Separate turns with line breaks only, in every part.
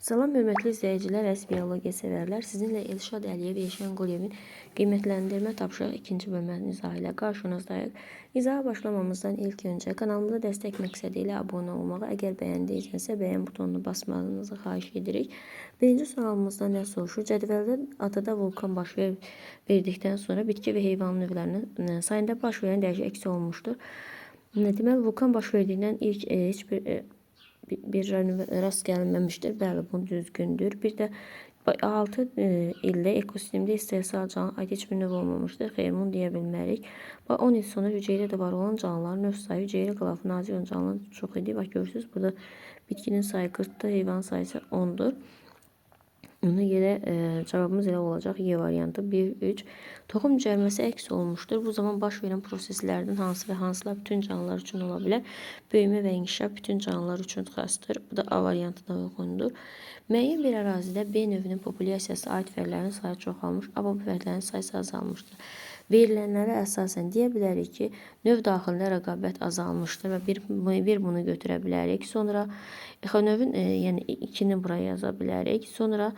Salam hörmətli izləyicilər, əziz biologiya sevərlər. Sizinlə Elşad Əliyev, Elşən Quliyevin qiymətləndirmə tapşırıq ikinci bölməsinin izahı ilə qarşınızdayıq. İzaha başlamamızdan ilk öncə kanalımıza dəstək məqsədi ilə abunə olmağı, əgər bəyəndiyinizsə bəyən butonunu basmanızı xahiş edirik. Birinci sualımızda nə soruşur? Cədvəldə adada vulkan baş verdikdən sonra bitki və heyvan növlərinin sayında baş verən dəyişiklik əks olunmuşdur. Deməli, vulkan baş verdiyindən ilk heç bir bir rast gəlinməmişdir. Bəli, bu düzgündür. Bir də 6 ildə ekosistemdə istehsal canlı aid heç bir növ olmamışdır. Xeyr, bunu deyə bilmərik. Bax, 10 il sonra hüceyrə də var olan canlıların növ sayı hüceyrə qılafı nazik olan canlıların çox idi. Bax, görürsünüz, burada bitkinin sayı 40-dır, heyvan sayısı 10-dur. Ona görə cavabımız elə olacaq. Y variantı 1, 3. Toxum cərməsi əks olunmuşdur. Bu zaman baş verən proseslərdən hansı və hansılar bütün canlılar üçün ola bilər? Böyümə və inkişaf bütün canlılar üçün xasdır. Bu da A variantına uyğundur. Müəyyən bir ərazidə B növünün populyasiyası aid fərdlərin sayı çoxalmış, amma bu fərdlərin sayısı azalmışdır. Verilənlərə əsasən deyə bilərik ki, növ daxilində rəqabət azalmışdır və bir bunu götürə bilərik. Sonra növün, yəni 2-ni buraya yaza bilərik. Sonra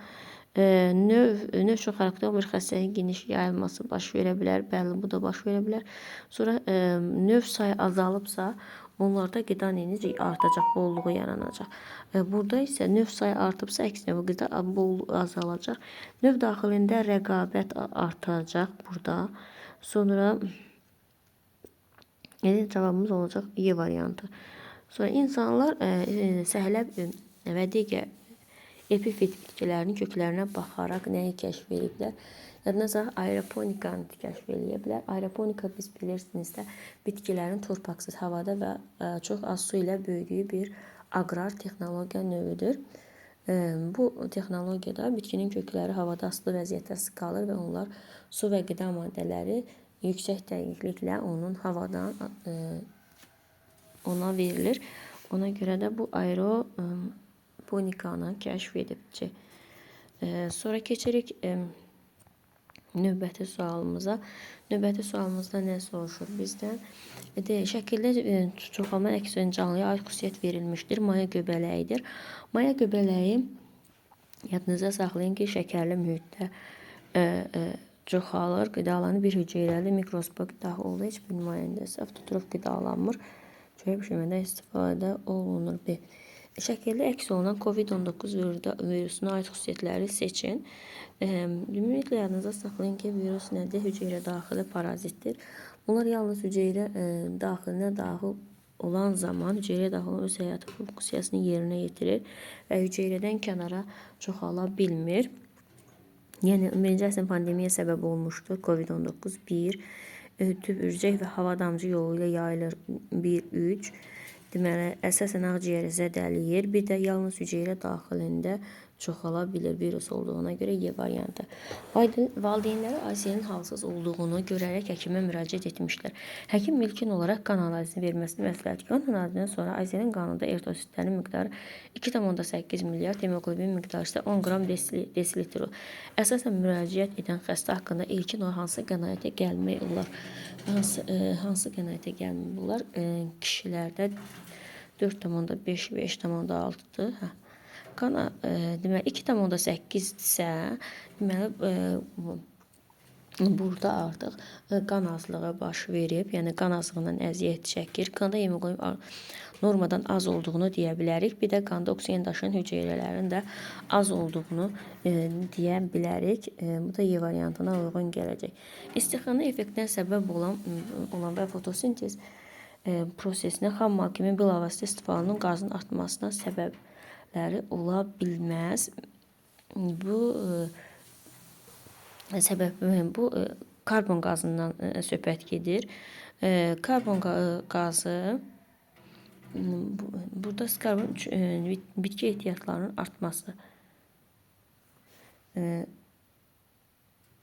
növ üçün xarakter bir xəstəliyin geniş yayılması baş verə bilər. Bəli, bu da baş verə bilər. Sonra növ sayı azalıbsa, onlarda qida necə artacaq, bolluğu yaranacaq. Burada isə növ sayı artıbsa, əksinə bu qida bol azalacaq. Növ daxilində rəqabət artacaq burada. Sonra yəni cavabımız olacaq Y variantı. Sonra insanlar səhləb və digər epifit bitkilərinin köklərinə baxaraq nəyi kəşf ediblər? Yadına salaq, aeroponikanı kəşf eləyə bilər. Aeroponika biz bilirsiniz də bitkilərin torpaqsız havada və çox az su ilə böyüdüyü bir aqrar texnologiya növüdür. Bu texnologiyada bitkinin kökləri havada asılı vəziyyətdə qalır və onlar su və qida maddələri yüksək dəqiqliklə onun havadan ona verilir. Ona görə də bu aeroponikanı kəşf edibdir. Sonra keçirik növbəti sualımıza. Növbəti sualımızda nə soruşur bizdən? Şəkildə çoxalma əks edən canlıya aid xüsusiyyət verilmişdir. Maya göbələyidir. Maya göbələyi yadınızda saxlayın ki, şəkərli mühitdə çoxalır. Qidalanır. Bir hüceyrəli mikroskop daxil olduğu heç bir nümayəndəsi avtotrof qidalanmır. Çörək bişirmədə istifadə olunur. B. Şəkildə əks olunan COVID-19 virusuna aid xüsusiyyətləri seçin. Ümumiyyətlə yadınızda saxlayın ki, virus nədir? Hüceyrə daxili parazitdir. Bunlar yalnız hüceyrə daxilinə daxil olan zaman hüceyrəyə daxil olan öz həyatı funksiyasını yerinə yetirir və hüceyrədən kənara çoxala bilmir. Yəni, birinci əslən pandemiya səbəb olmuşdur. COVID-19 1, tüb ürcək və hava damcı yolu ilə yayılır 1, 3. Deməli, əsasən ağciyəri zədələyir. Bir də yalnız hüceyrə daxilində çoxala bilir virus olduğuna görə Y variantı. Valideynləri Ayselin halsız olduğunu görərək həkimə müraciət etmişlər. Həkim ilkin olaraq qan analizini verməsini məsləhət gördü. Qan analizindən sonra Ayselin qanında eritrositlərin miqdarı 2,8 milyard, hemoqlobin miqdarı isə 10 qram desilitr. Əsasən müraciət edən xəstə haqqında ilkin olaraq hansı qənaətə gəlmək olar? Hansı qənaətə gəlmək olar? Kişilərdə 4,5, 5,6-dır. Hə. Qan, deməli 2,8-dirsə, deməli burada artıq qan azlığı baş verib, yəni qan azlığından əziyyət çəkir. Qanda hemoqlobin normadan az olduğunu deyə bilərik. Bir də qanda oksigen daşıyan hüceyrələrin də az olduğunu deyə bilərik. Bu da Y variantına uyğun gələcək. İstixana effektinə səbəb olan və fotosintez prosesinə xam mal kimi bilavasitə istifadə qazın artmasına səbəbləri ola bilməz. Bu səbəb bu karbon qazından söhbət gedir. Karbon qazı burada karbon bitki ehtiyatlarının artması.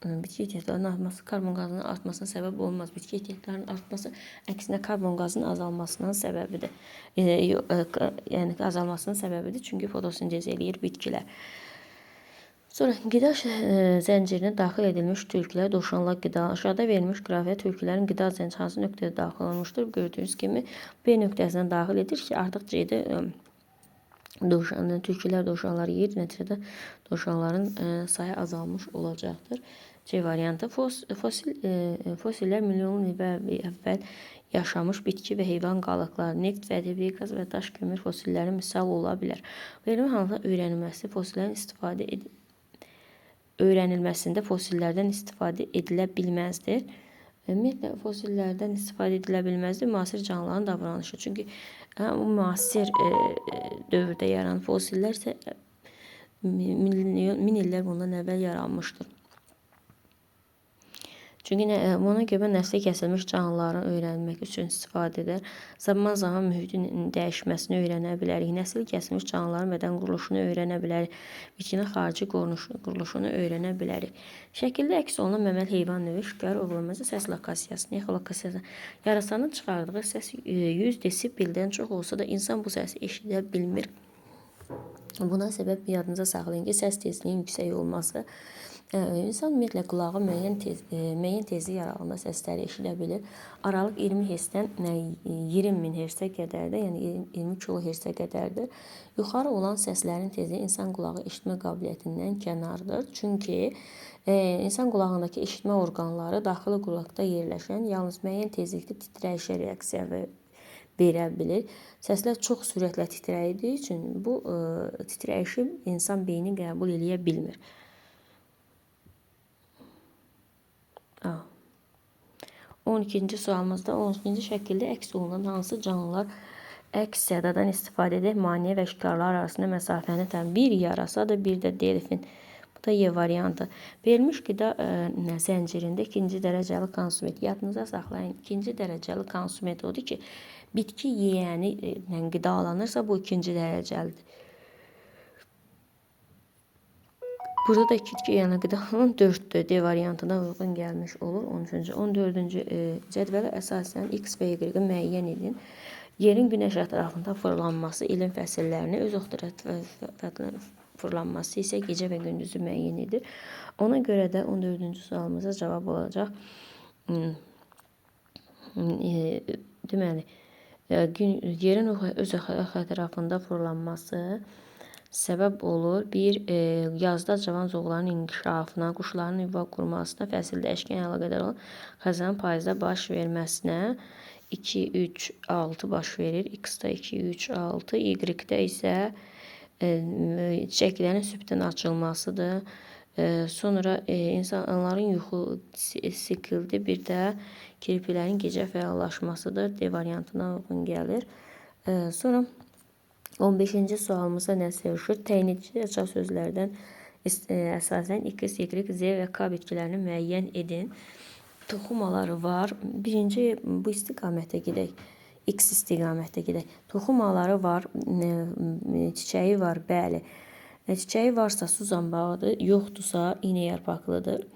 Bitki ehtiyatlarının artması karbon qazının artmasına səbəb olmaz. Bitki ehtiyatlarının artması əksinə karbon qazının azalmasının səbəbidir. Yəni azalmasının səbəbidir. Çünki fotosintez eləyir bitkilər. Sonra qida zəncirinə daxil edilmiş tülkülər, dovşanlar qida. Aşağıda verilmiş qrafikə tülkülərin qida zənciri hansı nöqtədə daxil olmuşdur? Gördüyünüz kimi B nöqtəsinə daxil edir ki, artıq C-də Dovşan, tülkülər dovşanları yeyir. Nəticədə dovşanların sayı azalmış olacaqdır. C variantı. Fosillər milyonlu il əvvəl yaşamış bitki və heyvan qalıqları, neft və təbii qaz və daş kömür fosilləri misal ola bilər. Verilmiş halda öyrənilməsi fosillərin istifadə öyrənilməsində fosillərdən istifadə edilə bilməzdir. Ümumiyyətlə, fosillərdən istifadə edilə bilməzdir müasir canlıların davranışı. Çünki müasir dövrdə yaranan fosillər isə min illər bundan əvvəl yaranmışdır. Çünki buna görə nəsli kəsilmiş canlıları öyrənmək üçün istifadə edər. Zaman-zaman mühitin dəyişməsini öyrənə bilərik. Nəsil kəsilmiş canlıların bədən quruluşunu öyrənə bilərik. Bitkinin xarici quruluşunu öyrənə bilərik. Şəkildə əks olunan məməli heyvan növü şikar ovlanması səs lokasiyasını, exolokasiyasını, yarasanın çıxardığı səs 100 desibeldən çox olsa da insan bu səsi eşidə bilmir. Buna səbəb yadınıza saxlayın ki, səs tezliyinin yüksək olması. İnsan ümumiyyətlə qulağı müəyyən tezlik aralığında səsləri eşidə bilir. Aralıq 20 Hz-dən 20.000 Hz-ə qədərdir, yəni 20 kHz-ə qədərdir. Yuxarı olan səslərin tezliyi insan qulağı eşitmə qabiliyyətindən kənardır. Çünki insan qulağındakı eşitmə orqanları daxili qulaqda yerləşən yalnız müəyyən tezlikdə titrəyişə reaksiya verə bilir. Səslər çox sürətlə titrədiyi üçün bu titrəyişi insan beyni qəbul eləyə bilmir. A. 12-ci sualımızda 12-ci şəkildə əks olunan hansı canlılar əks sədadan istifadə edib maneə və şikarlar arasında məsafəni təmin? Bir yarasadır, bir də delfin. Bu da Y variantı. Verilmiş qida zəncirində ikinci dərəcəli konsument. Yadınıza saxlayın, ikinci dərəcəli konsument odur ki, bitki yeyəni ilə qidalanırsa, bu ikinci dərəcəlidir. Burada da bitki yeyənə qidalanan 4-dür. D variantına uyğun gəlmiş olur. 13-cü, 14-cü cədvələ əsasən X və Y-i müəyyən edin. Yerin günəş ətrafında fırlanması ilin fəsillərini, öz ətrafında fırlanması isə gecə və gündüzü müəyyən edir. Ona görə də 14-cü sualımıza cavab olacaq. Deməli, yerin öz ətrafında fırlanması səbəb olur. Bir, yazda cavan zoğların inkişafına, quşların yuva qurmasına, fəsil dəyişkən əlaqədar olan xəzənin payızda baş verməsinə 2, 3, 6 baş verir. X-da 2, 3, 6, Y-də isə çiçəklərin sübhdən açılmasıdır. Sonra insanların yuxu sikldir, bir də kirpilərin gecə fəallaşmasıdır. D variantına uyğun gəlir. Sonra 15-ci sualımıza nə soruşur? Təyin edici açar sözlərdən əsasən X, Y, Z və K bitkilərini müəyyən edin. Toxumaları var. Birinci bu istiqamətə gedək. X istiqamətə gedək. Toxumaları var, çiçəyi var, bəli. Çiçəyi varsa su zambağıdır, yoxdursa iynə yarpaqlıdır.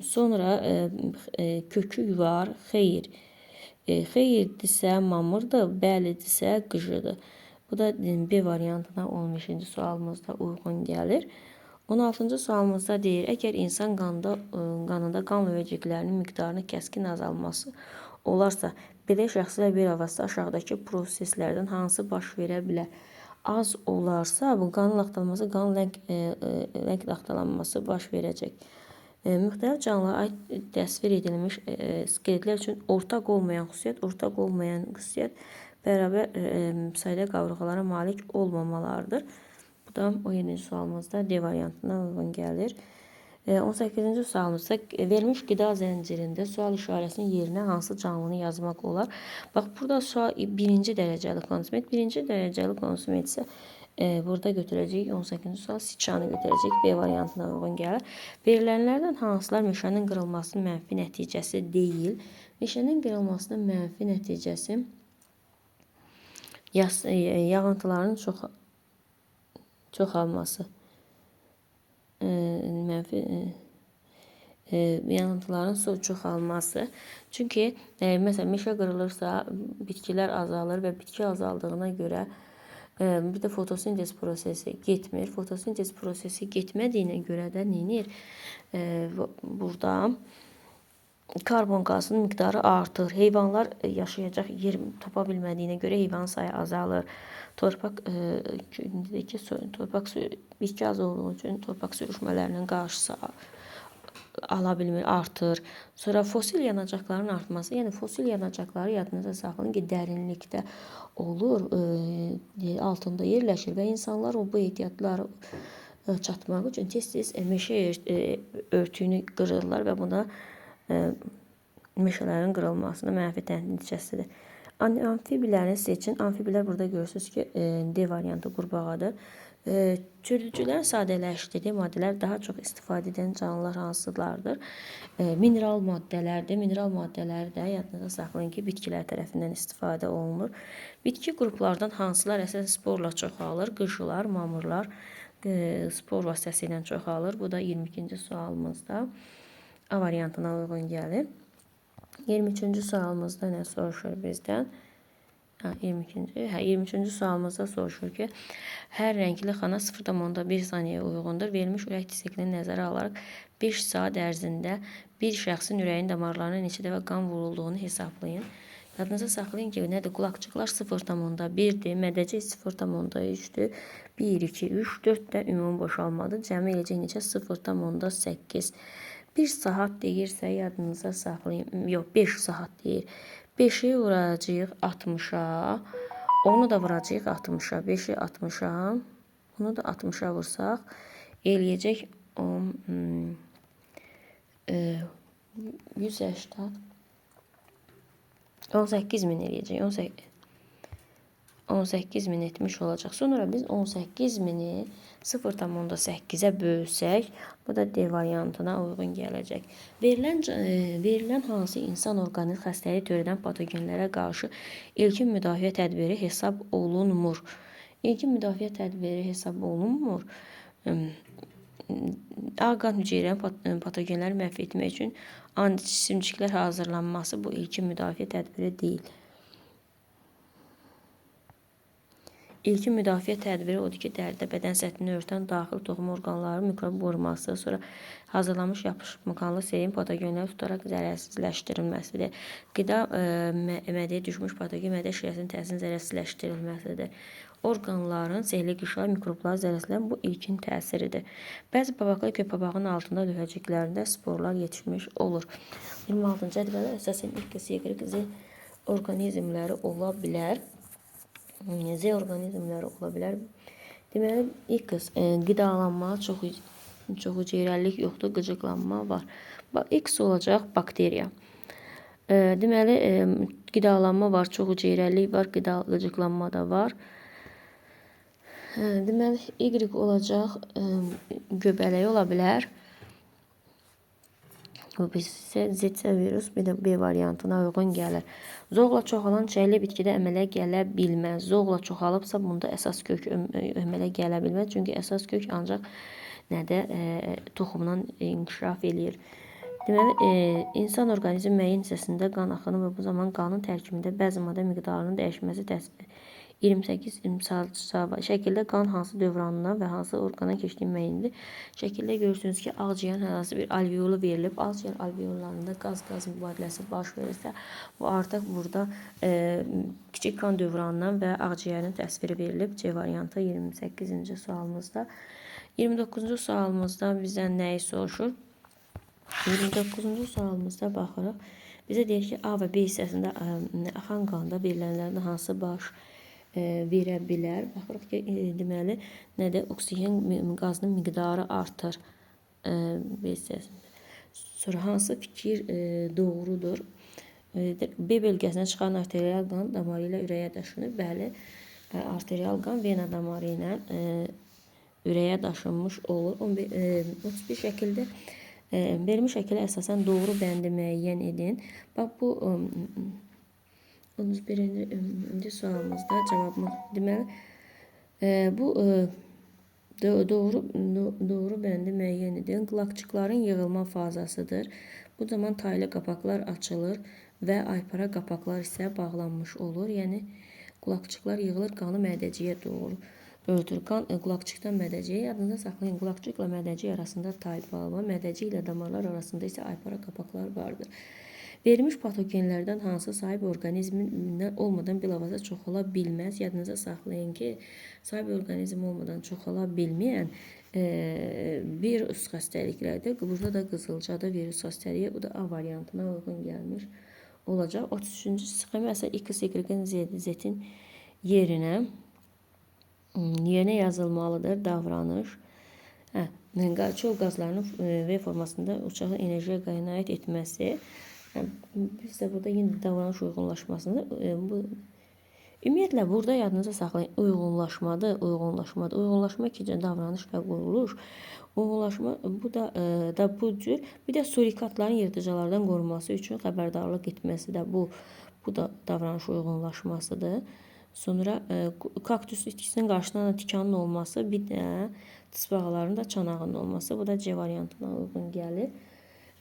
Sonra kökü var, xeyir. Xeyirdirsə mamırdır, bəlidirsə qıcıdır. Bu da B variantına 15-ci sualımızda uyğun gəlir. 16-cı sualımızda deyir, əgər insan qanında qan lövəciklərinin miqdarının kəskin azalması olarsa, belə şəxslər bir vasitə aşağıdakı proseslərdən hansı baş verə bilər? Az olarsa, bu qanın laxtalanması, qan ləng laxtalanması baş verəcək. Müxtəlif canlılara aid təsvir edilmiş skeletlər üçün ortaq olmayan xüsusiyyət, bərabər sayda qavrğalara malik olmamalarıdır. Bu da 17-ci sualımızda D variantına uyğun gəlir. 18-ci sualımızda verilmiş qida zəncirində sual işarəsinin yerinə hansı canlını yazmaq olar? Bax, burada sual birinci dərəcəli konsument. Birinci dərəcəli konsument isə burada götürəcəyik 18-ci sual siçanı götürəcəyik. B variantına uyğun gəlir. Verilənlərdən hansılar meşənin qırılmasının mənfi nəticəsi deyil? Meşənin qırılmasının mənfi nəticəsi yağıntıların çoxalması. Mənfi yanıntıların çoxalması. Çünki məsələn meşə qırılırsa bitkilər azalır və bitki azaldığına görə bir də fotosintez prosesi getmir. Fotosintez prosesi getmədiyinə görə də nə edir? Burada Karbon qazının miqdarı artır. Heyvanlar yaşayacaq yer tapa bilmədiyinə görə heyvan sayı azalır. Torpaq torpaq bitki az olduğu üçün torpaq sürüşmələrinin qarşısı ala bilmir, artır. Sonra fosil yanacaqların artması, yəni fosil yanacaqları yadınızda saxlayın ki, dərinlikdə olur, altında yerləşir və insanlar o bu ehtiyatları çatmaq üçün tez-tez meşə örtüyünü qırırlar və buna meşələrin qırılmasına mənfi nəticəsidir. Amfibilərini seçin. Amfibilər burada görürsünüz ki, D variantı qurbağadır. Çürütücülərin sadələşdirdiyi maddələr daha çox istifadə edən canlılar hansılardır? Mineral maddələrdir. Mineral maddələri də yadınızda saxlayın ki, bitkilər tərəfindən istifadə olunur. Bitki qruplardan hansılar əsasən sporla çoxalır? Qıcılar, mamırlar spor vasitəsilə çoxalır. Bu da 22-ci sualımızda A variantına uyğun gəlir. 23-cü sualımızda nə soruşur bizdən? 22-ci. 23-cü sualımızda soruşur ki, hər rəngli xana 0,1 saniyə uyğundur. Verilmiş ürək siklini nəzərə alaraq 5 saat ərzində bir şəxsin ürəyin damarlarına neçə dəfə qan vurulduğunu hesablayın. Yadınıza saxlayın ki, nədir? Qulaqçıqlar 0,1-dir, mədəcik 0,3-dür, 1, 2, 3, 4 də ümumi boşalmadır. Cəmi eləyəcək neçə? 0,8. 1 saat deyirsə, yadınıza saxlayın. Yox, 5 saat deyir. 5-i vuracağıq 60-a, onu da vuracağıq 60-a. 5-i 60-a, bunu da 60-a vursaq, eləyəcək 180, 18 min eləyəcək. 18 min etmiş olacaq. Sonra biz 18 mini 0,8-ə bölsək, bu da D variantına uyğun gələcək. Verilən hansı insan orqanizmi xəstəlik törədən patogenlərə qarşı ilkin müdafiə tədbiri hesab olunmur? İlkin müdafiə tədbiri hesab olunmur. A qan hüceyrənin patogenləri məhv etmək üçün antisimciklər hazırlanması bu ilkin müdafiə tədbiri deyil. İlkin müdafiə tədbiri odur ki, dəridə bədən səthini örtən daxil toxum orqanları mikrob vurması, sonra hazırlanmış yapışmaqanlı serin patogenləri tutaraq zərərsizləşdirilməsidir. Qida mədəyə düşmüş patogen mədə şirəsinin təsirini zərərsizləşdirilməsidir. Orqanların sehrli qışlar, mikroblar zərərsizlən bu ilkin təsiridir. Bəzi papaqlar köpəbağın altında lövhəciklərində sporlar yetişmiş olur. 26-cı cədvələ əsasən X, Y, Z orqanizmləri ola bilər. Z orqanizmləri ola bilər. Deməli, X qidalanma, çox hüceyrəlilik yoxdur, qıcıqlanma var. X olacaq bakteriya. Deməli, qidalanma var, çox hüceyrəlilik var, qıcıqlanma da var. Deməli, Y olacaq, göbələk ola bilər. Bu isə Z virus, bir də B variantına uyğun gəlir. Zoğla çoxalan çiçəkli bitkidə əmələ gələ bilməz. Zoğla çoxalıbsa, bunda əsas kök əmələ gələ bilməz. Çünki əsas kök ancaq nədə toxumdan inkişaf eləyir. Deməli, insan orqanizmi müəyyən hissəsində qan axını və bu zaman qanın tərkibində bəzi maddə miqdarının dəyişməsi təsvir 28 şəkildə qan hansı dövranına və hansı orqana keçdiyi müəyyəndir. Şəkildə görürsünüz ki, ağciyərin hər hansı bir alveolu verilib. Ağciyər alveollarında qaz-qaz mübadiləsi baş verirsə, bu artıq burada kiçik qan dövranından və ağciyərin təsviri verilib. C variantı 28-ci sualımızda. 29-cu sualımızda bizdən nəyi soruşur? 29-cu sualımızda baxırıq. Bizə deyir ki, A və B hissəsində axan qanda verilənlərdən hansı baş verə bilər. Baxırıq ki, deməli, nədir? Oksigen qazının miqdarı artır B hissəsində. Sonra hansı fikir doğrudur? B bölgəsinə çıxan arterial qan damarı ilə ürəyə daşınır. Bəli, arterial qan vena damarı ilə ürəyə daşınmış olur. 31 şəkildə verilmiş şəkilə əsasən doğru bəndi müəyyən edin. Bax, bu 31-ci sualımızda cavabımız deməli, bu doğru bəndi müəyyən edin. Qulaqçıqların yığılma fazasıdır. Bu zaman taylı qapaqlar açılır və aypara qapaqlar isə bağlanmış olur. Yəni, qulaqçıqlar yığılır, qanı mədəciyə doğru Örtür. Qan qulaqçıqdan mədəciyə. Yadınızda saxlayın, qulaqcıqla mədəcik arasında taybalma, mədəcik ilə damarlar arasında isə aypara qapaqlar vardır. Verilmiş patogenlərdən hansı sahib orqanizmin olmadan bilavasitə çoxala bilməz? Yadınızda saxlayın ki, sahib orqanizm olmadan çoxala bilməyən virus xəstəliklərdir. Burada da qızılcadır virus xəstəliyi. Bu da A variantına uyğun gəlmiş olacaq. 33-cü sxema isə X, Y-in, Z-in yerinə yazılmalıdır davranış. Çöl qazlarının V formasında uçağın enerjiyə qənaət etməsi. Biz də burada yenə davranış uyğunlaşmasını bu ümumiyyətlə burada yadınıza saxlayın. Uyğunlaşmadır, uyğunlaşmadır. Uyğunlaşma iki cür davranış və quruluş. Uyğunlaşma bu da da bu cür. Bir də surikatların yırtıcılardan qorunması üçün xəbərdarlıq etməsi də bu da davranış uyğunlaşmasıdır. Sonra kaktüs bitkisinin qarşısında da tikanın olması, bir də tısbağaların da çanağının olması. Bu da C variantına uyğun gəlir.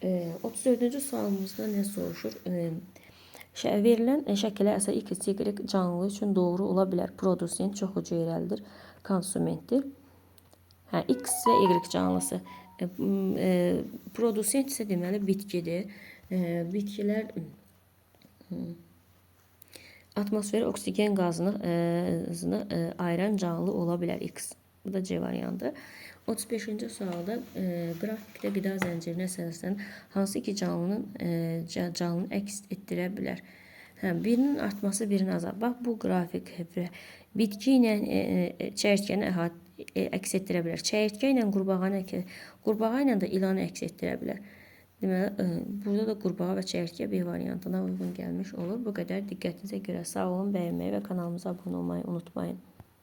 34-cü sualımızda nə soruşur? Verilən şəkilə əsas X, Y canlı üçün doğru ola bilər. Produsent çox hüceyrəlidir, konsumentdir. Hə, X və Y canlısı. Produsent isə deməli bitkidir. Bitkilər atmosferə oksigen qazını ayıran canlı ola bilər X. Bu da C variantı. 35-ci sualda qrafikdə qida zəncirinə əsasən hansı iki canlının canlını əks etdirə bilər? Hə, birinin artması, birinin azalması. Bax, bu qrafik bitki ilə çəyirtkəni əks etdirə bilər. Çəyirtkə ilə qurbağanı, qurbağa ilə də ilanı əks etdirə bilər. Deməli, burada da qurbağa və çəyirtkə B variantına uyğun gəlmiş olur. Bu qədər. Diqqətinizə görə sağ olun. Bəyənməyi və kanalımıza abunə olmayı unutmayın.